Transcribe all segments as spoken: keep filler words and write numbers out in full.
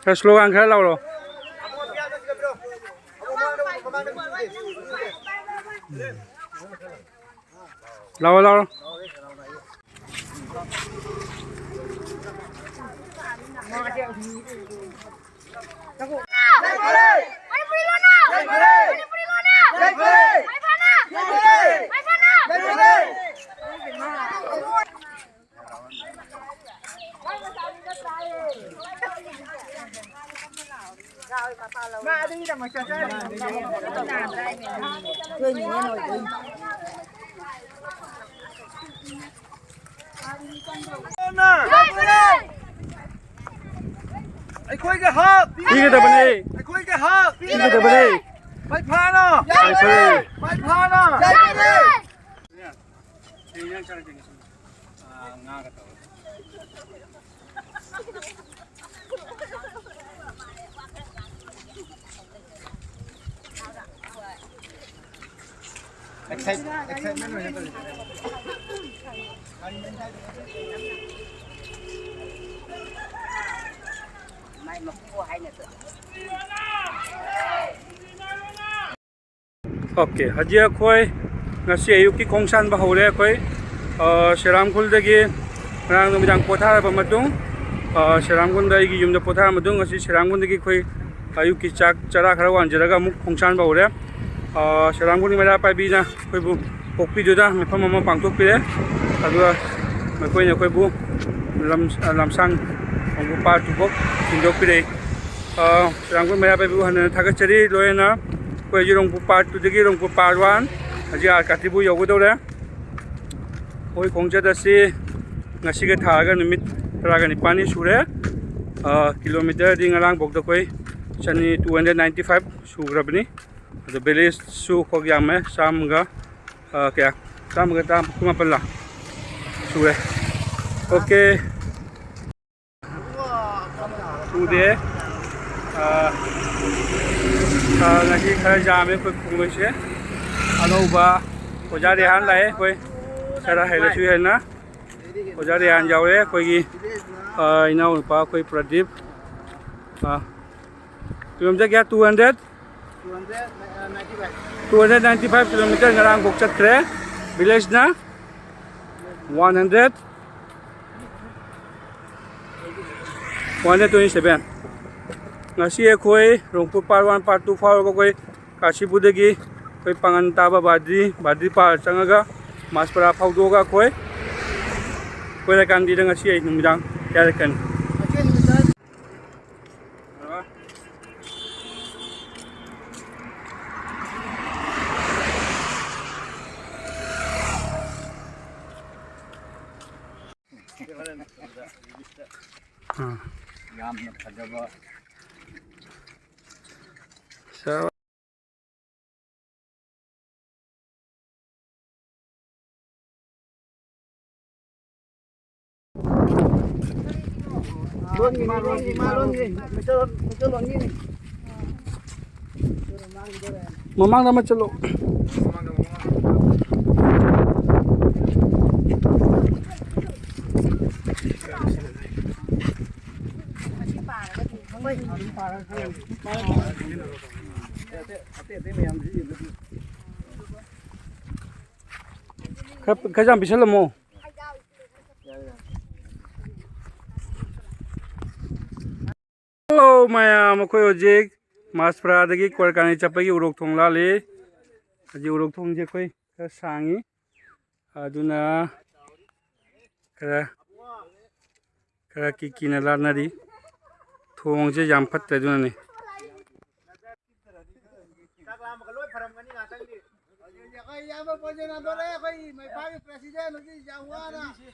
ꯈꯔ slogan ꯈꯔ ꯂꯧꯔꯣ꯫ ꯂꯥꯎ, ꯂꯥꯎ꯫ ꯃꯅꯤꯄꯨꯔꯤ ꯂꯣꯟꯅ! ꯃꯅꯤꯄꯨꯔꯤ ꯂꯣꯟꯅ! ꯃꯥꯏ ꯐꯥꯅ! ꯃꯥꯏ ꯐꯥꯅ! ꯑꯩꯈꯣꯏꯒꯤ ꯍꯛ! ꯄꯤꯒꯗꯕꯅꯤ! ꯑꯩꯈꯣꯏꯒꯤ ꯍꯛ! ꯄꯤꯒꯗꯕꯅꯤ! ꯃꯩꯐꯥꯅ! ꯌꯥꯏꯐꯔꯦ! ꯃꯩꯐꯥꯅ! ꯌꯥꯏꯐꯔꯦ! ꯀꯩ ꯏꯟꯖꯥꯡ ꯆꯥꯔꯒꯦ ꯉꯁꯤ? ꯑꯥ, ꯉꯥꯒ ꯇꯧꯔꯒ꯫ Excite-, excitement ꯑꯣꯏꯅ ꯇꯧꯔꯤ꯫ OK, ꯍꯧꯖꯤꯛ ꯑꯩꯈꯣꯏ ꯉꯁꯤ ꯑꯌꯨꯛꯀꯤ ꯈꯣꯡꯁꯥꯟꯕ ꯍꯧꯔꯦ꯫ ꯑꯩꯈꯣꯏ, ꯑ, ꯁꯦꯔꯥꯝꯈꯨꯜꯗꯒꯤ ꯉꯔꯥꯡ ꯅꯨꯃꯤꯗꯥꯡ ꯄꯣꯊꯥꯔꯕ ꯃꯇꯨꯡ, ꯑ, ꯁꯦꯔꯥꯝꯈꯨꯜꯗ ꯑꯩꯒꯤ ꯌꯨꯝꯗ ꯄꯣꯊꯥꯔ ꯃꯇꯨꯡ, ꯉꯁꯤ ꯁꯦꯔꯥꯝꯈꯨꯜꯗꯒꯤ ꯑꯩꯈꯣꯏ ꯑꯌꯨꯛꯀꯤ ꯆꯥꯛ ꯆꯔꯥ ꯈꯔ ꯋꯥꯟꯖꯔꯒ ꯑꯃꯨꯛ ꯈꯣꯡꯁꯥꯟꯕ ꯍꯧꯔꯦ꯫ ꯑ, ꯁꯦꯔꯥꯝꯈꯣꯜ ꯃꯩꯔꯥ ꯄꯥꯏꯕꯤꯅ ꯑꯩꯈꯣꯏꯕꯨ ꯄꯣꯛꯄꯤꯗꯨꯅ ꯃꯤꯐꯝ ꯑꯃ ꯄꯥꯡꯊꯣꯛꯄꯤꯔꯦ꯫ ꯑꯗꯨꯒ ꯃꯈꯣꯏꯅ ꯑꯩꯈꯣꯏꯕꯨ ꯂꯝ-, ꯂꯝꯁꯥꯡ ꯈꯣꯡꯕ ꯄꯥꯠꯇꯨꯐꯥꯎ ꯊꯤꯟꯗꯣꯛꯄꯤꯔꯛꯏ꯫ ꯑ, ꯁꯦꯔꯥꯝꯈꯣꯜ ꯃꯩꯔꯥ ꯄꯥꯏꯕꯤꯕꯨ ꯍꯟꯅ ꯍꯟꯅ ꯊꯥꯒꯠꯆꯔꯤ꯫ ꯂꯣꯏꯅꯅ ꯑꯩꯈꯣꯏ ꯍꯧꯖꯤꯛ ꯔꯣꯡꯄꯨ ꯄꯥꯔꯠ ꯇꯨꯗꯒꯤ ꯔꯣꯡꯄꯨ ꯄꯥꯔꯠ ꯋꯥꯟ ꯍꯧꯖꯤꯛ ꯑꯥꯔ ꯀꯥꯇꯤꯕꯨ ꯌꯧꯒꯗꯧꯔꯦ꯫ ꯑꯩꯈꯣꯏ ꯈꯣꯡꯆꯠ ꯑꯁꯤ ꯉꯁꯤꯒ ꯊꯥꯔꯒ ꯅꯨꯃꯤꯠ ꯇꯔꯥꯒ ꯅꯤꯄꯥꯜꯅꯤ ꯁꯨꯔꯦ꯫ ꯑ, ꯀꯤꯂꯣꯃꯤꯇꯔꯗꯤ ꯉꯔꯥꯡꯐꯥꯎꯗ ꯑꯩꯈꯣꯏ ꯆꯅꯤ, two hundred ninety five ꯁꯨꯈ꯭ꯔꯕꯅꯤ꯫ ꯑꯗꯣ ꯚꯤꯂꯦꯖꯁꯨ ꯈꯣꯛ ꯌꯥꯝꯃꯦ, ꯆꯥꯝꯃꯒ, ꯑ, ꯀꯌꯥ? ꯆꯥꯝꯃꯒ ꯇꯔꯥ ꯃꯥꯄꯜꯂ ꯁꯨꯔꯦ꯫ OK꯫ ꯁꯨꯗꯦ꯫ ꯑ, ꯑ, ꯉꯁꯤ ꯈꯔ ꯌꯥꯝꯃꯦ ꯑꯩꯈꯣꯏ ꯈꯣꯡꯕꯩꯁꯦ꯫ ꯑꯅꯧꯕ ꯑꯣꯖꯥ ꯔꯦꯍꯥꯟ ꯂꯥꯛꯑꯦ ꯑꯩꯈꯣꯏ ꯈꯔ ꯍꯩꯔꯁꯨ ꯍꯦꯟꯅ꯫ ꯑꯣꯖꯥ ꯔꯦꯍꯥꯟ ꯌꯥꯎꯔꯦ ꯑꯩꯈꯣꯏꯒꯤ, ꯑ, ꯏꯅꯥꯎꯅꯨꯄꯥ ꯑꯩꯈꯣꯏ ꯄ꯭ꯔꯗꯤꯞ꯫ ꯑꯥ, ꯀꯤꯂꯣꯃꯤꯇꯔ ꯀꯌꯥ? Two hundred? Two hundred ninety five. Two hundred ninety five kilometer ꯉꯔꯥꯡꯐꯥꯎ ꯆꯠꯈ꯭ꯔꯦ꯫ Village ꯅ one hundred, one hundred twenty seven꯫ ꯉꯁꯤ ꯑꯩꯈꯣꯏ ꯔꯣꯡꯄꯨꯔ part one, part two ꯐꯥꯎꯔꯒ ꯑꯩꯈꯣꯏ ꯀꯥꯁꯤꯄꯨꯔꯗꯒꯤ ꯑꯩꯈꯣꯏ ꯄꯥꯡꯒꯟ ꯇꯥꯕ ꯕꯥꯗ꯭ꯔꯤ, ꯕꯥꯗ꯭ꯔꯤ ꯄꯥꯔ ꯆꯪꯉꯒ ꯃꯥꯁꯄꯔꯥ ꯐꯥꯎꯗꯣꯛꯑꯒ ꯑꯩꯈꯣꯏ ꯀꯣꯏꯔꯀꯥꯟꯗꯤꯗ ꯉꯁꯤ ꯑꯩ ꯅꯨꯃꯤꯗꯥꯡ ꯌꯥꯔꯛꯀꯅꯤ꯫ ꯑꯥ꯫ ꯌꯥꯝꯅ ꯐꯖꯕ꯫ ꯁꯥ-, ꯂꯣꯟꯒꯤꯅꯤ, ꯂꯣꯟꯒꯤ, ꯏꯃꯥ ꯂꯣꯟꯒꯤ꯫ ꯃꯩꯇꯩꯂꯣꯟ, ꯃꯩꯇꯩꯂꯣꯟꯒꯤꯅꯤ꯫ ꯃꯃꯥꯡꯗ ꯑꯃ ꯆꯠꯂꯣ꯫ ꯈꯔ, ꯈꯔ ꯌꯥꯝ ꯄꯤꯁꯜꯂꯝꯃꯣ꯫ ꯍꯜꯂꯣ ꯃꯌꯥꯝ, ꯑꯩꯈꯣꯏ ꯍꯧꯖꯤꯛ ꯃꯥꯁꯄ꯭ꯔꯥꯗꯒꯤ ꯀ꯭ꯋꯥꯔꯀꯥꯅꯤ ꯆꯠꯄꯒꯤ ꯎꯔꯣꯛ ꯊꯣꯡ ꯂꯥꯜꯂꯤ꯫ ꯍꯧꯖꯤꯛ ꯎꯔꯣꯛ ꯊꯣꯡꯁꯦ ꯑꯩꯈꯣꯏ ꯈꯔ ꯁꯥꯡꯉꯤ, ꯑꯗꯨꯅ ꯈꯔ, ꯈꯔ ꯀꯤ ꯀꯤꯅ ꯂꯥꯟꯅꯔꯤ꯫ ꯊꯣꯡꯁꯦ ꯌꯥꯝ ꯐꯠꯇ꯭ꯔꯦ, ꯑꯗꯨꯅꯅꯤ꯫ ꯆꯥꯛ ꯂꯥꯝꯕꯒ ꯂꯣꯏ ꯐꯔꯝꯒꯅꯤ ꯉꯥꯛꯇꯪꯗꯤ꯫ ꯍꯧꯖꯤꯛ ꯍꯧꯖꯤꯛ ꯑꯩꯈꯣꯏ ꯏꯌꯥꯝꯕ ꯄꯣꯏꯖꯅꯥꯗꯣꯔꯦ, ꯑꯩꯈꯣꯏ ꯃꯩꯐꯥꯒꯤ president ꯍꯧꯖꯤꯛ ꯌꯥꯝ ꯋꯥꯅ꯫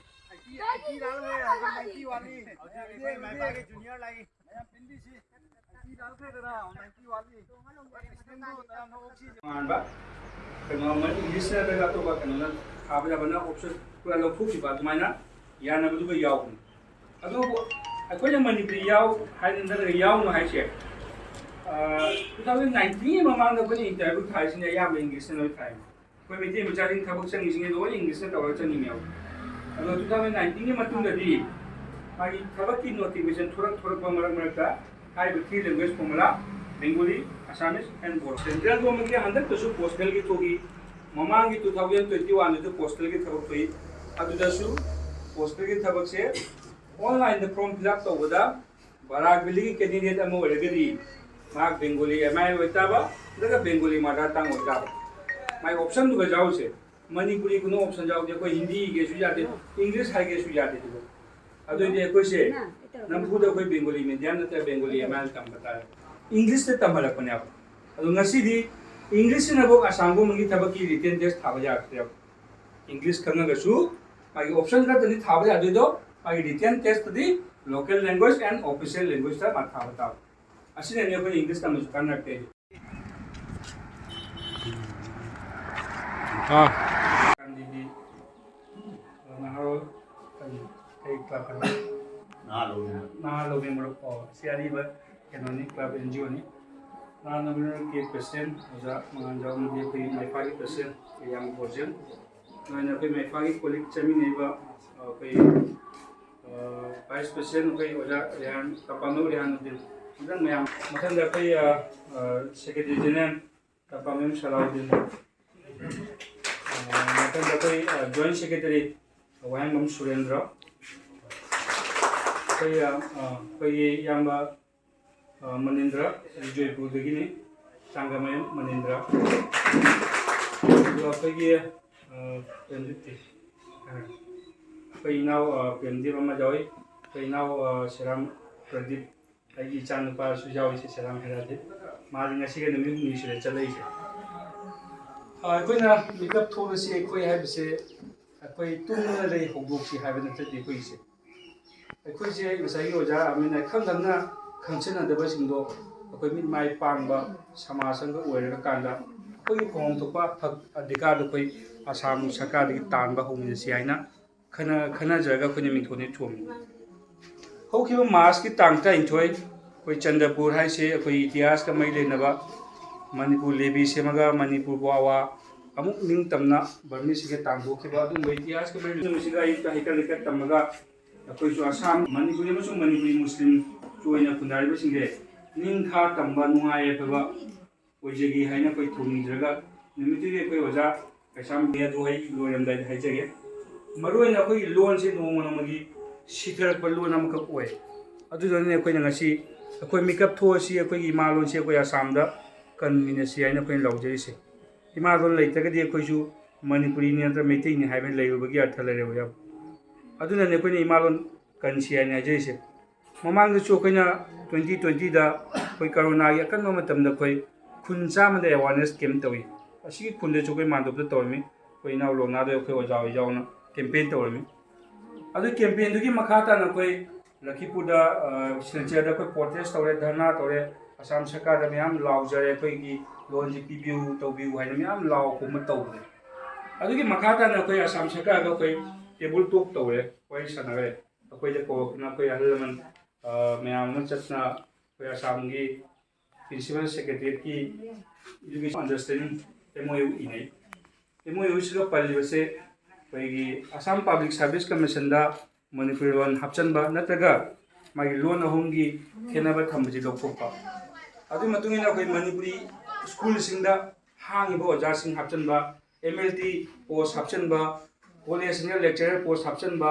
ꯑꯩꯠꯇꯤ, ꯑꯩꯠꯇꯤ ꯂꯥꯛꯂꯦ, ꯍꯧꯖꯤꯛ ꯅꯥꯏꯟꯇꯤ ꯋꯥꯠꯂꯤ꯫ ꯍꯧꯖꯤꯛ ꯑꯩꯈꯣꯏ ꯃꯩꯐꯥꯒꯤ junior ꯂꯥꯛꯏ꯫ ꯃꯌꯥꯝ ꯄꯤꯟꯕꯤꯁꯤ꯫ ꯑꯩꯠꯇꯤ ꯂꯥꯛꯈ꯭ꯔꯦꯗꯅ, ꯅꯥꯏꯟꯇꯤ ꯋꯥꯠꯂꯤ꯫ ꯑꯩꯈꯣꯏ presidentꯗꯣ ꯇꯔꯥꯃꯉꯥ ꯑꯣꯛꯁꯤ꯫ ꯇꯣꯉꯥꯟꯕ ꯀꯩꯅꯣ ꯑꯃ English ꯅꯠꯇ꯭ꯔꯒ ꯑꯇꯣꯞꯄ ꯀꯩꯅꯣꯅ ꯊꯥꯕ ꯌꯥꯕꯅ option ꯄꯨꯔꯥ ꯂꯧꯊꯣꯛꯈꯤꯕ ꯑꯗꯨꯃꯥꯏꯅ ꯌꯥꯅꯕꯗꯨꯒ ꯌꯥꯎꯕꯅꯤ꯫ ꯑꯗꯨꯕꯨ ꯑꯩꯈꯣꯏꯅ ꯃꯅꯤꯄꯨꯔꯤ ꯌꯥꯎ ꯍꯥꯏꯅ ꯅꯠꯇ꯭ꯔꯒ ꯌꯥꯎꯅꯨ ꯍꯥꯏꯁꯦ, ꯑꯥ, two thousand nineteen ꯒꯤ ꯃꯃꯥꯡꯗ ꯑꯩꯈꯣꯏꯅ interview ꯊꯥꯔꯤꯁꯤꯡꯁꯦ ꯑꯌꯥꯝꯕ English ꯅ ꯂꯣꯏ ꯊꯥꯏ꯫ ꯑꯩꯈꯣꯏ ꯃꯩꯇꯩ ꯃꯆꯥꯁꯤꯡ ꯊꯕꯛ ꯆꯪꯉꯤꯁꯤꯡꯁꯦ ꯂꯣꯏ English ꯇ ꯇꯧꯔꯒ ꯆꯪꯉꯤꯅꯦꯕ꯫ ꯑꯗꯣ two thousand nineteen ꯒꯤ ꯃꯇꯨꯡꯗꯗꯤ ꯃꯥꯒꯤ ꯊꯕꯛꯀꯤ notification ꯊꯣꯔꯛ-, ꯊꯣꯔꯛꯄ ꯃꯔꯛ ꯃꯔꯛꯇ ꯍꯥꯏꯔꯤꯕ three language formula, Bengali, Assamese and Bodo꯫ Central government ꯀꯤ ꯍꯟꯗꯛꯇꯁꯨ postal ꯒꯤ ꯊꯣꯛꯏ, ꯃꯃꯥꯡꯒꯤ two thousand twenty one ꯗꯁꯨ postal ꯒꯤ ꯊꯕꯛ ꯊꯣꯛꯏ꯫ ꯑꯗꯨꯗꯁꯨ postal ꯒꯤ ꯊꯕꯛꯁꯦ online ꯗ form fill up ꯇꯧꯕꯗ ꯕꯔꯥꯛ ꯚꯦꯂꯤꯒꯤ candidate ꯑꯃ ꯑꯣꯏꯔꯒꯗꯤ ꯃꯍꯥꯛ Bengali M I L ꯑꯣꯏꯇꯥꯕ, ꯅꯠꯇ꯭ꯔꯒ Bengali mother tongue ꯑꯣꯏꯇꯥꯕ꯫ ꯃꯥꯒꯤ option ꯗꯨꯒ ꯌꯥꯎꯔꯤꯁꯦ꯫ ꯃꯅꯤꯄꯨꯔꯤ ꯈꯨꯅꯣ option ꯌꯥꯎꯗꯦ꯫ ꯑꯩꯈꯣꯏ ꯍꯤꯟꯗꯤ ꯏꯒꯦꯁꯨ ꯌꯥꯗꯦ, English ꯍꯥꯏꯒꯦꯁꯨ ꯌꯥꯗꯦ꯫ ꯑꯗꯨꯒ ꯑꯗꯨꯑꯣꯏꯗꯤ ꯑꯩꯈꯣꯏꯁꯦ ꯅꯝꯐꯨꯗ ꯑꯩꯈꯣꯏ Bengali medium ꯅꯠꯇ꯭ꯔꯒ Bengali M I L ꯇꯝꯕ ꯇꯥꯔꯦ꯫ English ꯇ ꯇꯝꯍꯜꯂꯛꯄꯅꯦꯕ꯫ ꯑꯗꯣ ꯉꯁꯤꯗꯤ English ꯁꯤꯅꯐꯥꯎ ꯑꯁꯥꯝ ꯒꯣꯃꯦꯟꯒꯤ ꯊꯕꯛꯀꯤ written test ꯊꯥꯕ ꯌꯥꯔꯛꯇ꯭ꯔꯦꯕ꯫ English ꯈꯪꯉꯒꯁꯨ ꯃꯥꯒꯤ option ꯈꯛꯇꯅꯤ ꯊꯥꯕ ꯌꯥꯗꯣꯏꯗꯣ, ꯃꯥꯒꯤ written test ꯇꯗꯤ local language and official language ꯇ ꯃꯥ ꯊꯥꯕ ꯇꯥꯕ꯫ ꯑꯁꯤꯅꯅꯤ ꯑꯩꯈꯣꯏꯅ English ꯇꯝꯕꯁꯨ ꯀꯥꯟꯅꯔꯛꯇꯦ꯫ ꯑꯥ꯫ ꯒꯥꯟꯙꯤꯒꯤ, ꯑ, ꯅꯍꯥꯔꯣꯜ, ꯀꯔꯤ, ꯀꯔꯤ club ꯍꯥꯏꯕ? ꯅꯍꯥ ꯂꯧꯃꯤ ꯃꯔꯨꯞ꯫ ꯅꯍꯥ ꯂꯧꯃꯤ ꯃꯔꯨꯞ꯫ ꯑꯣ, ꯁꯤ ꯑꯔꯤꯕ ꯀꯩꯅꯣꯅꯤ, club N G O ꯅꯤ꯫ ꯅꯍꯥ ꯂꯧꯃꯤ ꯃꯔꯨꯞꯀꯤ president ꯑꯣꯖꯥ ꯃꯉꯥꯟꯖꯥꯎ ꯑꯃꯗꯤ ꯑꯩꯈꯣꯏ ꯃꯩꯐꯥꯒꯤ president ꯏꯌꯥꯝꯕ ꯕꯣꯔꯖꯦꯟ꯫ ꯅꯣꯏꯅ ꯑꯩꯈꯣꯏ ꯃꯩꯐꯥꯒꯤ colleague ꯆꯠꯃꯤꯟꯅꯩꯕ, ꯑ, ꯑꯩꯈꯣꯏ, ꯑ, vice president ꯑꯩꯈꯣꯏ ꯑꯣꯖꯥ ꯔꯦꯍꯥꯟ, ꯇꯄꯥꯝꯅꯧ ꯔꯦꯍꯥꯟ ꯎꯗꯤꯟ꯫ ꯃꯊꯪ ꯃꯌꯥꯝ, ꯃꯊꯪꯗ ꯑꯩꯈꯣꯏ, ꯑ, ꯑ, secretary general ꯇꯄꯥꯝꯕꯦꯝ ꯁꯂꯥꯎꯗꯤꯟ꯫ ꯑ, ꯃꯊꯪꯗ ꯑꯩꯈꯣꯏ, ꯑ, joint secretary ꯋꯥꯍꯦꯡꯕꯝ ꯁꯨꯔꯦꯟꯗ꯭ꯔ꯫ ꯑꯩꯈꯣꯏ, ꯑ, ꯑ, ꯑꯩꯈꯣꯏꯒꯤ ꯏꯌꯥꯝꯕ, ꯑ, ꯃꯅꯤꯟꯗ꯭ꯔ, ꯖꯣꯏꯄꯨꯔꯗꯒꯤꯅꯤ, ꯆꯥꯡꯒꯃꯌꯨꯝ ꯃꯅꯤꯟꯗ꯭ꯔ꯫ ꯑꯗꯨꯒ ꯑꯩꯈꯣꯏꯒꯤ, ꯑ, ꯄ꯭ꯔꯦꯝꯖꯤꯠꯇꯤ, ꯑ, ꯑꯩꯈꯣꯏ ꯏꯅꯥꯎ, ꯑ, ꯄ꯭ꯔꯦꯝꯗꯤꯞ ꯑꯃ ꯌꯥꯎꯏ, ꯑꯩꯈꯣꯏ ꯏꯅꯥꯎ, ꯑ, ꯁꯦꯔꯥꯝ ꯄ꯭ꯔꯗꯤꯞ꯫ ꯑꯩꯒꯤ ꯏꯆꯥꯅꯨꯄꯥꯁꯨ ꯌꯥꯎꯔꯤꯁꯦ, ꯁꯦꯔꯥꯝ ꯍꯦꯔꯥꯗꯤꯞ꯫ ꯃꯥꯗꯤ ꯉꯁꯤꯒ ꯅꯨꯃꯤꯠ ꯍꯨꯝꯅꯤ ꯁꯨꯔꯦ ꯆꯠꯂꯛꯏꯁꯦ꯫ ꯑ, ꯑꯩꯈꯣꯏꯅ ꯃꯤꯀꯞ ꯊꯣꯛꯂꯁꯤ ꯑꯩꯈꯣꯏ ꯍꯥꯏꯕꯁꯦ, ꯑꯩꯈꯣꯏ ꯇꯨꯝꯗꯅ ꯂꯩ ꯍꯧꯗꯣꯛꯁꯤ ꯍꯥꯏꯕ ꯅꯠꯆꯗꯦ ꯑꯩꯈꯣꯏꯒꯤꯁꯦ꯫ ꯑꯩꯈꯣꯏꯁꯦ ꯉꯁꯥꯏꯒꯤ ꯑꯣꯖꯥ ꯑꯃꯅ ꯏꯈꯪ ꯈꯪꯅ ꯈꯪꯁꯟꯅꯗꯕꯁꯤꯡꯗꯣ ꯑꯩꯈꯣꯏ ꯃꯤꯠ ꯃꯥꯏ ꯄꯥꯡꯕ ꯁꯃꯥꯖ ꯑꯃꯒ ꯑꯣꯏꯔꯀꯥꯟꯗ ꯑꯩꯈꯣꯏꯒꯤ ꯐꯪꯐꯝ ꯊꯣꯛꯄ ꯍꯛ ꯑꯙꯤꯀꯥꯔꯗꯣ ꯑꯩꯈꯣꯏ ꯑꯁꯥꯝ ꯁꯔꯀꯥꯔꯗꯒꯤ ꯇꯥꯟꯕ ꯍꯧꯃꯤꯟꯅꯁꯤ ꯍꯥꯏꯅ ꯈꯟꯅ-, ꯈꯟꯅꯖꯔꯒ ꯑꯩꯈꯣꯏꯅ ꯃꯤꯡꯊꯣꯟꯁꯦ ꯊꯣꯟꯕꯅꯤ꯫ ꯍꯧꯈꯤꯕ ꯃꯥꯔꯁꯀꯤ ꯇꯥꯡ ꯇꯔꯥꯅꯤꯊꯣꯏ, ꯑꯩꯈꯣꯏ ꯆꯟꯗ꯭ꯔꯄꯨꯔ ꯍꯥꯏꯁꯦ ꯑꯩꯈꯣꯏ ꯏꯇꯤꯍꯥꯁꯀ ꯃꯔꯤ ꯂꯩꯅꯕ ꯃꯅꯤꯄꯨꯔ ꯂꯦꯕꯤ ꯁꯦꯝꯃꯒ ꯃꯅꯤꯄꯨꯔꯕꯨ ꯑꯋꯥ ꯑꯃꯨꯛ ꯅꯤꯡꯇꯝꯅ ꯕꯔꯃꯤꯁꯤꯡꯒ ꯇꯥꯟꯊꯣꯛꯈꯤꯕ ꯑꯗꯨꯒꯨꯝꯕ ꯏꯇꯤꯍꯥꯁꯀ ꯃꯔꯤ ꯂꯩꯅꯕꯁꯤꯡꯒ ꯑꯌꯨꯛꯇ ꯍꯩꯀꯠ ꯂꯩꯀꯠ ꯇꯝꯃꯒ ꯑꯩꯈꯣꯏꯁꯨ ꯑꯁꯥꯝ, ꯃꯅꯤꯄꯨꯔꯤ ꯑꯃꯁꯨꯡ ꯃꯅꯤꯄꯨꯔꯤ ꯃꯨꯁꯂꯤꯝ ꯑꯣꯏꯅ ꯈꯨꯟꯗꯥꯔꯤꯕꯁꯤꯡꯁꯦ ꯅꯤꯡꯊꯥ ꯇꯝꯕ ꯅꯨꯡꯉꯥꯏ ꯌꯥꯏꯐꯕ ꯑꯣꯏꯖꯒꯦ ꯍꯥꯏꯅ ꯑꯩꯈꯣꯏ ꯊꯧꯅꯤꯖꯔꯒ ꯅꯨꯃꯤꯠꯇꯨꯒꯤ ꯑꯩꯈꯣꯏ ꯑꯣꯖꯥ ꯀꯩꯁꯥꯝꯕꯤ ꯑꯗꯨ ꯑꯩ ꯂꯣꯏꯔꯝꯗꯥꯏꯗ ꯍꯥꯏꯖꯒꯦ꯫ ꯃꯔꯨꯑꯣꯏꯅ ꯑꯩꯈꯣꯏꯒꯤ ꯂꯣꯟꯁꯦ ꯅꯣꯡꯃ ꯅꯣꯡꯃꯒꯤ ꯁꯤꯊꯔꯛꯄ ꯂꯣꯟ ꯑꯃꯈꯛ ꯑꯣꯏ꯫ ꯑꯗꯨꯗꯨꯅꯅꯦ ꯑꯩꯈꯣꯏꯅ ꯉꯁꯤ ꯑꯩꯈꯣꯏ ꯃꯤꯀꯞ ꯊꯣꯛꯑꯁꯤ, ꯑꯩꯈꯣꯏꯒꯤ ꯏꯃꯥ ꯂꯣꯟꯁꯦ ꯑꯩꯈꯣꯏ ꯑꯁꯥꯝꯗ ꯀꯟꯃꯤꯟꯅꯁꯤ ꯍꯥꯏꯅ ꯑꯩꯈꯣꯏꯅ ꯂꯥꯎꯖꯔꯤꯁꯦ꯫ ꯏꯃꯥ ꯂꯣꯟ ꯂꯩꯇ꯭ꯔꯒꯗꯤ ꯑꯩꯈꯣꯏꯁꯨ ꯃꯅꯤꯄꯨꯔꯤꯅꯤ ꯅꯠꯇ꯭ꯔ ꯃꯩꯇꯩꯅꯤ ꯍꯥꯏꯕ ꯂꯩꯔꯨꯕꯒꯤ ꯑꯔꯊ ꯂꯩꯔꯦꯕ ꯌꯥꯝ꯫ ꯑꯗꯨꯅꯅꯦ ꯑꯩꯈꯣꯏꯅ ꯏꯃꯥ ꯂꯣꯟ ꯀꯟꯁꯤ ꯍꯥꯏꯅ ꯍꯥꯏꯖꯔꯤꯁꯦ꯫ ꯃꯃꯥꯡꯗꯁꯨ ꯑꯩꯈꯣꯏꯅ ꯇ꯭ꯋꯦꯟꯇꯤ ꯇ꯭ꯋꯦꯟꯇꯤꯗ ꯑꯩꯈꯣꯏ ꯀꯣꯔꯣꯅꯥꯒꯤ ꯑꯀꯟꯕ ꯃꯇꯝꯗ ꯑꯩꯈꯣꯏ ꯈꯨꯟ ꯆꯥꯝꯃꯗ ꯑꯦꯋꯥꯔꯅꯦꯁ ꯀꯦꯝ ꯇꯧꯏ꯫ ꯑꯁꯤꯒꯤ ꯈꯨꯟꯗꯁꯨ ꯑꯩꯈꯣꯏ ꯃꯥꯟꯗꯣꯞꯇ ꯇꯧꯔꯝꯃꯤ꯫ ꯑꯩꯈꯣꯏ ꯏꯅꯥꯎ ꯂꯣꯅꯥꯗ ꯑꯩꯈꯣꯏ ꯑꯣꯖꯥ ꯍꯣꯏ ꯌꯥꯎꯅ ꯀꯦꯝꯄꯦꯟ ꯇꯧꯔꯝꯃꯤ꯫ ꯑꯗꯨ ꯀꯦꯝꯄꯦꯟꯗꯨꯒꯤ ꯃꯈꯥ ꯇꯥꯅ ꯑꯩꯈꯣꯏ ꯂꯈꯤꯄꯨꯔꯗ, ꯑ, ꯁꯤꯜꯆꯔꯗ ꯑꯩꯈꯣꯏ ꯄ꯭ꯔꯣꯇꯦꯁ ꯇꯧꯔꯦ, ꯙꯔꯅꯥ ꯇꯧꯔꯦ, ꯑꯁꯥꯝ ꯁꯔꯀꯥꯔꯗ ꯃꯌꯥꯝ ꯂꯥꯎꯖꯔꯦ, "ꯑꯩꯈꯣꯏꯒꯤ ꯂꯣꯟꯁꯤ ꯄꯤꯕꯤꯌꯨ, ꯇꯧꯕꯤꯌꯨ" ꯍꯥꯏꯅ ꯃꯌꯥꯝ ꯂꯥꯎ ꯈꯣꯡꯕ ꯇꯧꯕꯅꯦ꯫ ꯑꯗꯨꯒꯤ ꯃꯈꯥ ꯇꯥꯅ ꯑꯩꯈꯣꯏ ꯑꯁꯥꯝ ꯁꯔꯀꯥꯔꯒ ꯑꯩꯈꯣꯏ ꯇꯦꯕꯜ ꯇꯣꯛ ꯇꯧꯔꯦ, ꯋꯥꯔꯤ ꯁꯥꯟꯅꯈ꯭ꯔꯦ꯫ ꯑꯩꯈꯣꯏꯗ ꯀꯧꯔꯛꯇꯨꯅ ꯑꯩꯈꯣꯏ ꯑꯍꯜ ꯂꯃꯟ, ꯑ, ꯃꯌꯥꯝ ꯑꯃ ꯆꯠꯇꯅ ꯑꯩꯈꯣꯏ ꯑꯁꯥꯝꯒꯤ principal ꯁꯦꯀ꯭ꯔꯦꯇꯔꯤꯌꯦꯠꯀꯤ education understanding, M O U, ꯏꯅꯩ꯫ M O ꯌꯨꯁꯤꯒ ꯄꯜꯂꯤꯕꯁꯦ ꯑꯩꯈꯣꯏꯒꯤ ꯑꯁꯥꯝ ꯄꯕ꯭ꯂꯤꯛ ꯁꯥꯔꯚꯤꯁ ꯀꯃꯤꯁꯟꯗ ꯃꯅꯤꯄꯨꯔꯤ ꯂꯣꯟ ꯍꯥꯞꯆꯤꯟꯕ ꯅꯠꯇ꯭ꯔꯒ ꯃꯥꯒꯤ ꯂꯣꯟ ꯑꯍꯨꯝꯒꯤ ꯈꯦꯠꯅꯕ ꯊꯝꯕꯁꯤ ꯂꯧꯊꯣꯛꯄ꯫ ꯑꯗꯨꯒꯤ ꯃꯇꯨꯡ ꯏꯟꯅ ꯑꯩꯈꯣꯏ ꯃꯅꯤꯄꯨꯔꯤ ꯁ꯭ꯀꯨꯜꯁꯤꯡꯗ ꯍꯥꯡꯉꯤꯕ ꯑꯣꯖꯥꯁꯤꯡ ꯍꯥꯞꯆꯤꯟꯕ, ꯑꯦꯝ ꯑꯦꯜ ꯇꯤ ꯄꯣꯁ ꯍꯥꯞꯆꯤꯟꯕ, ꯀꯣꯂꯦꯖꯁꯤꯡꯗ ꯂꯦꯛꯆꯔꯔ ꯄꯣꯁ ꯍꯥꯞꯆꯤꯟꯕ,